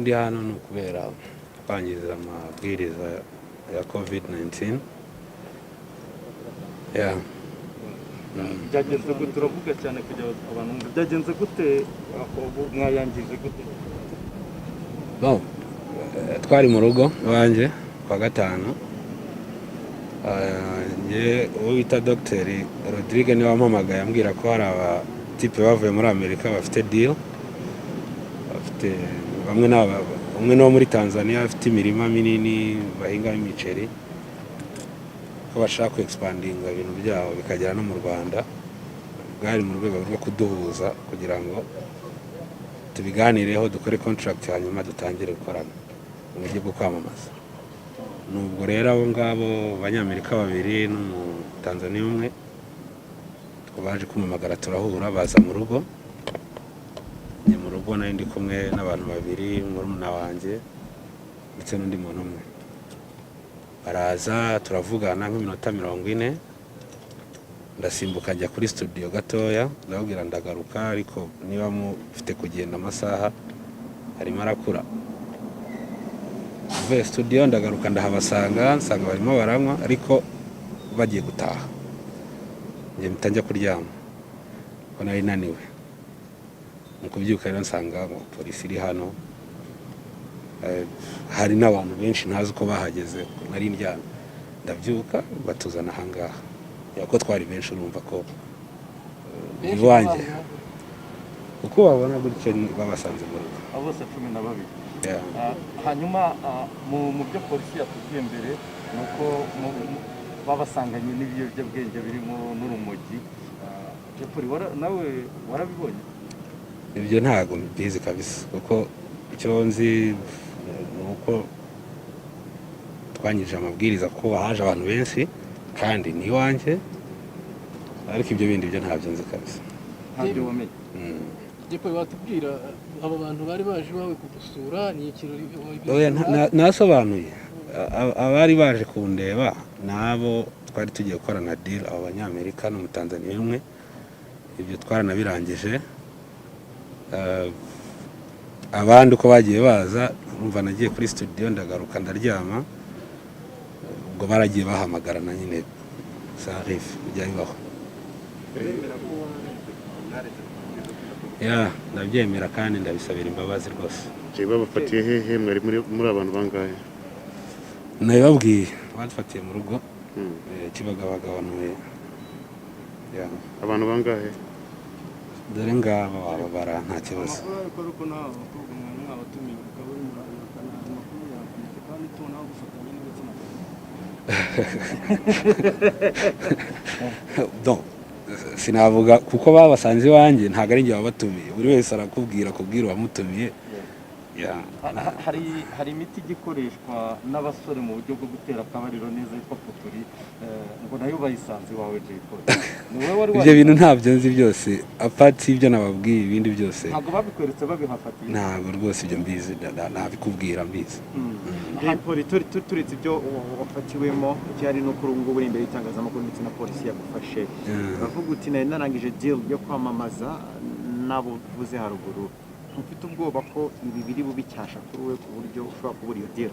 Impamvu ndi hano ni ukubera kwangiza amabwiriza ya COVID-19, yeah. Byagenze gute? Uravuga cyane kugira ngo abantu bumve. Byagenze gute? Aho mwayangije gute? Bon, twari mu rugo iwanjye kwa gatanu. Njye uwo bita Dogiteri Rodrigue niwe wampamagaye, ambwira ko hari abatipe bavuye muri Amerika bafite deal, bafite bamwe n'aba, umwe ni uwo muri Tanzania afite imirima minini bahingamo imiceri, ko bashaka ku expandinga ibintu byabo bikagera no mu Rwanda. Bwari mu rwego rwo kuduhuza kugira ngo tubiganireho, dukore contract, hanyuma dutangire gukorana mu buryo bwo kwamamaza. Nubwo rero abo ngabo Abanyamerika babiri n'Umutanzaniya umwe baje kumpamagara, turahura, baza mu rugo. Njye mu rugo nari ndi kumwe n'abantu babiri, murumuna wanjye ndetse n'undi muntu umwe. Baraza, turavugana nk'iminota 40, ndasimbuka njya kuri studio gatoya, ndababwira ndagaruka, ariko niba mufite kugenda amasaha arimo arakura. Mvuye studio ndagaruka, ndahabasanga, nsanga barimo baranywa ariko bagiye gutaha. Njye mpita njya kuryama ko nari naniwe. Mu kubyuka rero nsanga ngo polisi iri hano. Hari n'abantu benshi ntazi uko bahageze, nari ndyamye, ndabyuka batuzana ahangaha. Ya, ko twari benshi, urumva ko iwanjye uko babona gutyo babasanze mu rugo. Abo bose 12? Yeah. Hanyuma mu byo polisi yatubwiye mbere ni uko babasanganye n'ibiyobyabwenge birimo n'urumogi. Jay Polly, nawe warabibonye? Ibyo ntabwo mbizi kabisa, kuko icyo nzi ni uko twangije amabwiriza ko haje abantu benshi kandi ni iwanjye, ariko ibyo bindi byo ntabyo nzi kabisa. Ntabyo wamenye? Mm. Jay Polly, watubwira aba bantu bari baje iwawe kugusura, ni ikirori? Oya, nasobanuye. Abari baje kundeba nabo twari tugiye gukorana deal, abo Banyamerika n'Umutanzaniya umwe. Ibyo twaranabirangije. Abandi uko bagiye baza, urumva nagiye kuri studio, ndagaruka, ndaryama, ubwo baragiye bahamagarana nyine, ça arrive, bijya bibaho. Uremera ko mwaretse amabwiriza yo kwirinda? Yeah, ndabyemera kandi ndabisabira imbabazi rwose. Jay, babafatiye hehe? Mwari muri abantu bangahe? Nabibabwiye, badufatiye mu rugo, Kibagabaga ntuye. Yeah. Abantu bangahe? Dore ngaba, wababara, nta kibazo. Amakuru ariko ari uko nawe abakobwa mwari mwabatumiye, ukaba urimo urabihakana, ayo makuru yakwite kandi tubona gufatanya n'igitsina gabo. Donc, sinavuga kuko babasanze iwanjye, ntabwo ari njye wabatumiye. Buri wese arakubwira kubwira uwamutumiye. Yeah. Hari imiti ijya ikoreshwa n'abasore mu buryo bwo gutera akabariro neza yitwa puturi, ngo nayo bayisanze iwawe. Jay Polly, ni wowe wari Ibyo bintu ntabyo nzi byose, apart y'ibyo nababwiye, ibindi byose Ntabwo babikweretse babihafatiye? Ntabwo rwose ibyo mbizi, nabikubwira mbizi. Jay Polly, turetse ibyo wafatiwemo, igihari ni uko ubu ngubu uri imbere y'itangazamakuru ndetse na polisi yagufashe. Uravuga uti nari narangije deal yo kwamamaza n'abo uvuze haruguru. Ntufite ubwoba ko ibi biri bube icyasha kuri we, ku buryo ushobora kubura iyo deal?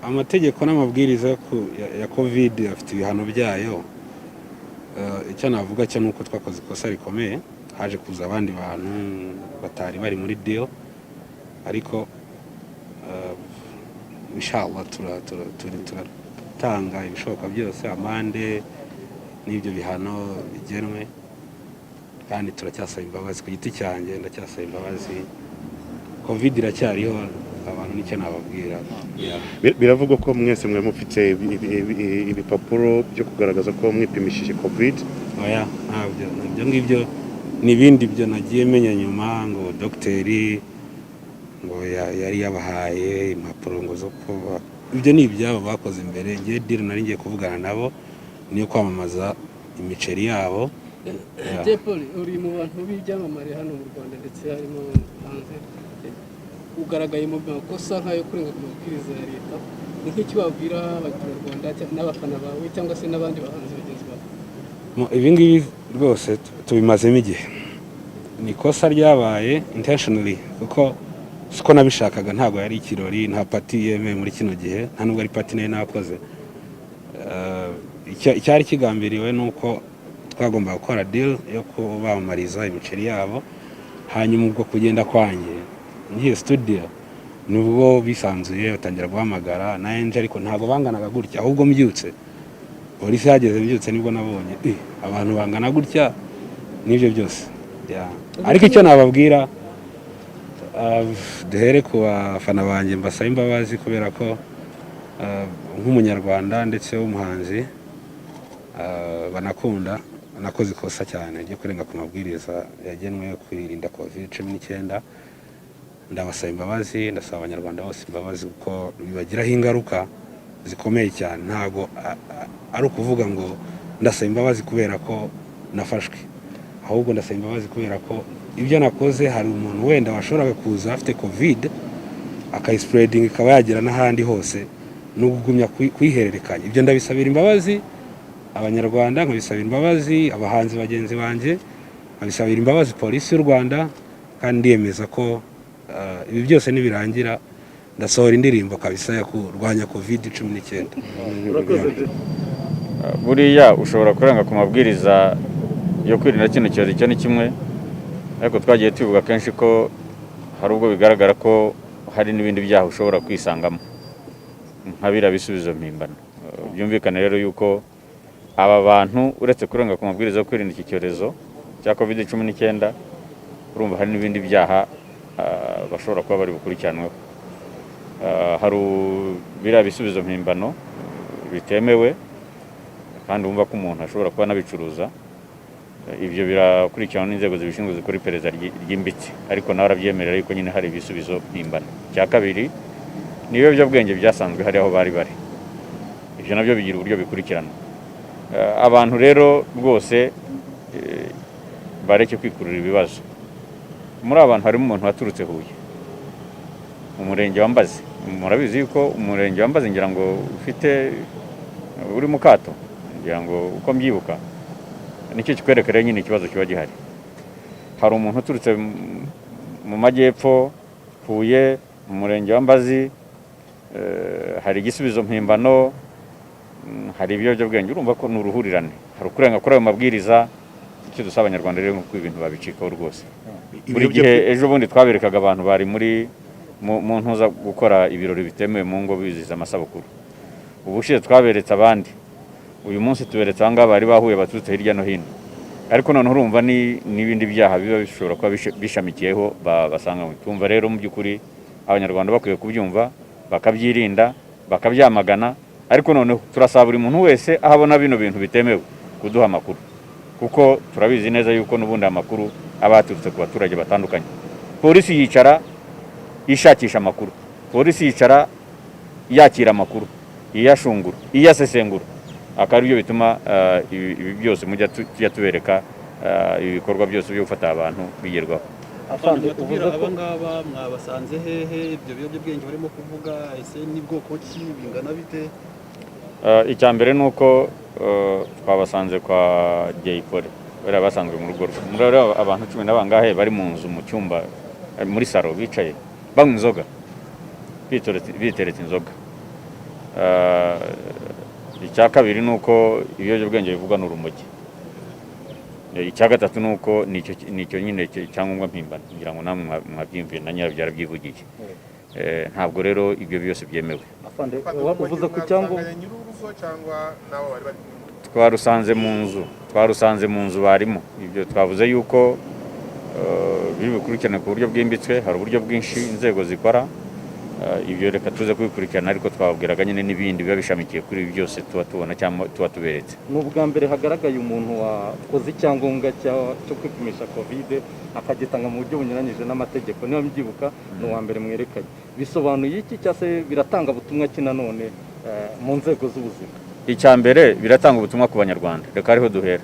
Amategeko n'amabwiriza ya COVID afite ibihano byayo. Icyo navuga cyo ni uko twakoze ikosa rikomeye, haje kuza abandi bantu batari bari muri deal, ariko inshallah turatanga ibishoboka byose, amande n'ibyo bihano bigenwe, kandi turacyasaba imbabazi. Ku giti cyanjye ndacyasaba imbabazi. COVID iracyariho, abantu nicyo nababwira. Yeah. Biravugwa ko mwese mwari mufite ibipapuro byo kugaragaza ko mwipimishije COVID. Oya, ntabyo. Ibyo ngibyo ni ibindi byo nagiye menya nyuma, ngo dogiteri ngo yari yabahaye impapuro ngo zo kuba. Ibyo ni ibyabo bakoze imbere. Ngiye deal nari ngiye kuvugana nabo niyo kwamamaza imiceri yabo. Yeah. Jay Polly, uri mu bantu b'ibyamamare hano mu Rwanda ndetse harimo hanze, ugaragaye mu makosa nk'ayo kurenga ku mabwiriza ya leta. Ni nk'iki wabwira abaturarwanda n'abafana bawe cyangwa se n'abandi bahanzi bagenzi bawe? Ibi ngibi rwose tubimazemo igihe. Ni ikosa ryabaye intentionally, kuko siko nabishakaga. Ntabwo yari ikirori, nta party yemewe muri kino gihe, nta nubwo ari party nari nakoze. Icyari kigambiriwe ni uko twagombaga gukora deal yo kubamamariza imiceri yabo. Hanyuma ubwo kugenda kwanjye ngiye studio, nibwo bisanzuye batangira guhamagara na enje, ariko ntabwo banganaga gutya. Ahubwo mbyutse, polisi yageze mbyutse, nibwo nabonye abantu bangana gutya n'ibyo byose. Yeah. Ariko icyo nababwira, duhere ku bafana banjye, mbasaba imbabazi kubera ko nk'umunyarwanda ndetse w'umuhanzi banakunda, nakoze ikosa cyane ryo kurenga ku mabwiriza yagenwe yo kwirinda COVID-19. Ndabasaba imbabazi, ndasaba Abanyarwanda bose imbabazi, kuko bibagiraho ingaruka zikomeye cyane. Ntabwo ari ukuvuga ngo ndasaba imbabazi kubera ko nafashwe, ahubwo ndasaba imbabazi kubera ko ibyo nakoze, hari umuntu wenda washoboraga kuza afite COVID akayispreadinga, ikaba yagera n'ahandi hose, no kugumya kuyihererekanya. Ibyo ndabisabira imbabazi Abanyarwanda, nkabisabira imbabazi abahanzi bagenzi banjye, nkabisabira imbabazi Polisi y'u Rwanda. Kandi ndiyemeza ko ibi byose nibirangira ndasohora indirimbo kabisa yo kurwanya COVID-19. Buriya ushobora kurenga ku mabwiriza yo kwirinda kino cyorezo, icyo ni kimwe, ariko twagiye tubivuga kenshi ko hari ubwo bigaragara ko hari n'ibindi byaha ushobora kwisangamo nka biriya bisubizo mpimbano. Byumvikane rero yuko aba bantu, uretse kurenga ku mabwiriza yo kwirinda iki cyorezo cya COVID-19, urumva hari n'ibindi byaha bashobora kuba bari bukurikiranweho. Hari biriya bisubizo mpimbano bitemewe, kandi wumva ko umuntu ashobora kuba anabicuruza. Ibyo birakurikiranwa n'inzego zibishinzwe zikora iperereza ryimbitse, ariko nawe arabyemerera yuko nyine hari ibisubizo mpimbano. Icya kabiri ni ibiyobyabwenge byasanzwe hari aho bari bari, ibyo nabyo bigira uburyo bikurikirana. Abantu rero rwose bareke kwikurura ibibazo. Muri aba bantu harimo umuntu waturutse Huye mu murenge wa Mbazi. Murabizi yuko umurenge wa Mbazi, ngira ngo ufite uri mu kato, ngira ngo uko mbyibuka. Nicyo kikwereka rero nyine ikibazo kiba gihari. Hari umuntu uturutse mu majyepfo, Huye, mu murenge wa Mbazi, hari igisubizo mpimbano, hari ibiyobyabwenge. Urumva ko ni uruhurirane, hari ukurenga kuri ayo mabwiriza. Icyo dusaba Abanyarwanda rero ni uko ibintu babicikaho rwose buri gihe. Ejo bundi twaberekaga abantu bari muri mu ntuza gukora ibirori bitemewe mu ngo bizihiza amasabukuru. Ubushize twaberetse abandi, uyu munsi tuberetse aba ngaba bari bahuye baturutse hirya no hino. Ariko noneho urumva ni n'ibindi byaha biba bishobora kuba bishamikiyeho basanga. Tumva rero mu by'ukuri Abanyarwanda bakwiye kubyumva, bakabyirinda, bakabyamagana. Ariko noneho turasaba buri muntu wese aho abona bino bintu bitemewe kuduha amakuru, kuko turabizi neza yuko n'ubundi amakuru aba yaturutse ku baturage batandukanye. Polisi yicara ishakisha amakuru, polisi yicara yakira amakuru, iyashungura, iyasesengura, akaba aribyo bituma ibi byose mujya tujya tubereka, ibi bikorwa byose byo gufata abantu bigerwaho. Afande, Mwatubwira uvuze ko aba ngaba mwabasanze hehe? Ibyo biyobyabwenge barimo kuvuga ese ni bwoko ki, bingana bite? Icya mbere ni uko twabasanze kwa Jay Polly, bariya basanzwe mu rugo rwe. Muri abantu cumi na bangahe bari mu nzu, mu cyumba, muri salo, bicaye banywa inzoga, biteretse inzoga. Icya kabiri ni uko ibiyobyabwenge bivugwa ni urumogi. Icya gatatu ni uko nicyo nyine cyangombwa mpimbano, ngira ngo namwe mwabyiyumviye, na nyirabyo yarabyivugiye. Ntabwo rero ibyo byose byemewe. Afande, uvuze ku cyangombwa nyir'urugo cyangwa nabo bari bari kumwe? Twarusanze mu nzu, twarusanze mu nzu barimo. Ibyo twavuze yuko biri bukurikirane ku buryo bwimbitswe. Hari uburyo bwinshi inzego zikora. Ibyo reka tuze kubikurikirana, ariko twababwiraga nyine n'ibindi biba bishamikiye kuri ibi byose tuba tubona cyangwa tuba tuberetse. Ni ubwa mbere hagaragaye umuntu wakoze icyangombwa cyo kwipimisha COVID akagitanga mu buryo bunyuranyije n'amategeko. Niba mbyibuka, ni uwa mbere mwerekanye. Bisobanuye iki, cyangwa se biratanga butumwa ki nanone mu nzego z'ubuzima? Icya mbere, biratanga ubutumwa ku Banyarwanda. Reka ariho duhera.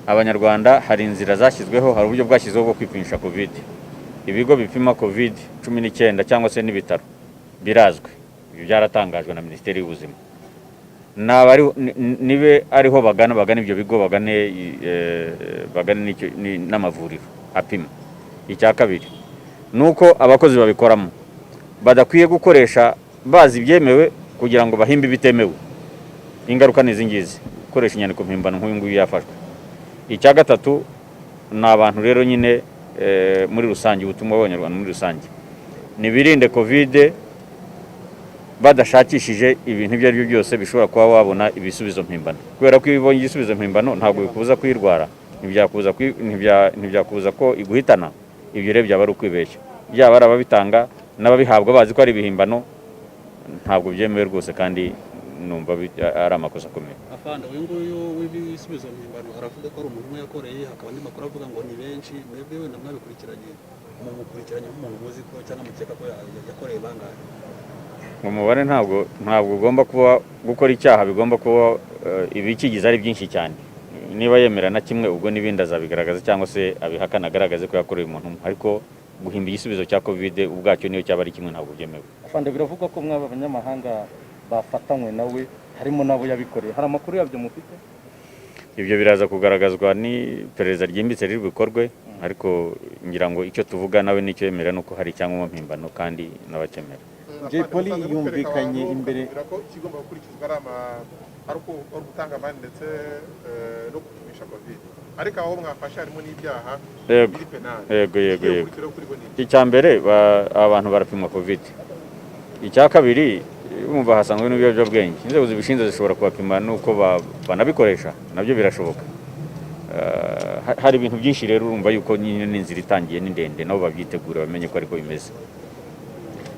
Abanyarwanda, hari inzira zashyizweho, hari uburyo bwashyizweho bwo kwipimisha COVID. Ibigo bipima COVID-19 cyangwa se n'ibitaro birazwi, ibyo byaratangajwe na Minisiteri y'Ubuzima. Nibe ariho bagana, bagana ibyo bigo, bagane n'amavuriro apima. Icya kabiri ni uko abakozi babikoramo badakwiye gukoresha bazi ibyemewe kugira ngo bahimbe ibitemewe. Ingaruka ni izi ngizi, gukoresha inyandiko mpimbano nk'uyu nguyu yafashwe. Icya gatatu ni abantu rero nyine muri rusange, ubutumwa bw'Abanyarwanda muri rusange, nibirinde Covid badashakishije ibintu ibyo ari byo byose bishobora kuba wabona ibisubizo mpimbano, kubera ko iyo ubonye igisubizo mpimbano ntabwo bikubuza kuyirwara, ntibyakubuza ko iguhitana. Ibyo rero byaba ari ukwibeshya, byaba ari ababitanga n'ababihabwa bazi ko ari ibihimbano, ntabwo byemewe rwose, kandi numva ari amakosa akomeye. Afande, uyu nguyu w'ibisubizo mpimbano aravuga ko ari umuntu umwe yakoreye, hakaba andi makuru avuga ngo ni benshi. Mwebwe wenda mwabikurikiranye, mumukurikiranye nk'umuntu muzi ko cyangwa mukeka ko yakoreye bangahe? Umubare ntabwo ugomba kuba, gukora icyaha bigomba kuba ibikigize ari byinshi cyane. Niba yemera na kimwe, ubwo n'ibindi azabigaragaza cyangwa se abihakana, agaragaze ko yakoreye umuntu umwe. Ariko guhimba igisubizo cya Covid ubwacyo, niyo cyaba ari kimwe, ntabwo byemewe. Afande, biravugwa ko mwaba abanyamahanga bafatanywe nawe harimo n'abo yabikoreye. Hari amakuru yabyo mufite? Ibyo biraza kugaragazwa n'iperereza ryimbitse riri bukorwe, ariko ngira ngo icyo tuvuga nawe n'icyo yemera ni uko hari icyangombwa mpimbano, kandi n'abakemera. Jay Polly yumvikanye imbere Ko ikigomba gukurikizwa ari ugutanga amande ndetse no gupimisha Covid, ariko aho mwafashe harimo n'ibyaha Yego. biri penal. Yego. Ikigiye Yego. gukurikiraho kuri bo ni iki? Icya mbere, abantu barapimwa Covid. Icya kabiri, bumva hasanzwe n'ibiyobyabwenge, inzego zibishinzwe zishobora kubapima n'uko banabikoresha, nabyo birashoboka. Hari ibintu byinshi rero, urumva yuko nyine n'inzira itangiye ni ndende, nabo babyitegura, bamenye ko ariko bimeze.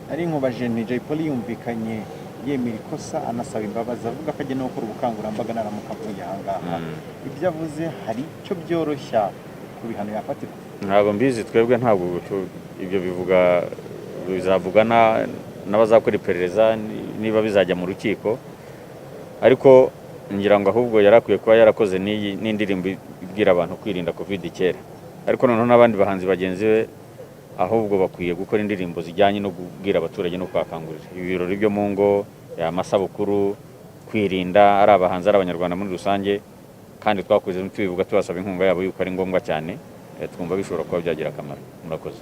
Ari nkubaje nti Jay Polly yumvikanye yemera ikosa, anasaba imbabazi, avuga ko agiye no gukora ubukangurambaga naramuka avuye aha ngaha. Ibyo avuze hari icyo byoroshya ku bihano yafatirwa? Ntabwo mbizi, twebwe ntabwo ibyo bivuga bizavuga n'abazakora iperereza niba bizajya mu rukiko. Ariko ngira ngo ahubwo yari akwiye kuba yarakoze n'iyi n'indirimbo ibwira abantu kwirinda Covid kera. Ariko noneho n'abandi bahanzi bagenzi be ahubwo bakwiye gukora indirimbo zijyanye no kubwira abaturage no kubakangurira ibirori byo mu ngo, amasabukuru, kwirinda, ari abahanzi, ari Abanyarwanda muri rusange. Kandi twakuze tubivuga, tubasaba inkunga yabo yuko ari ngombwa cyane. Twumva bishobora kuba byagira akamaro. Murakoze.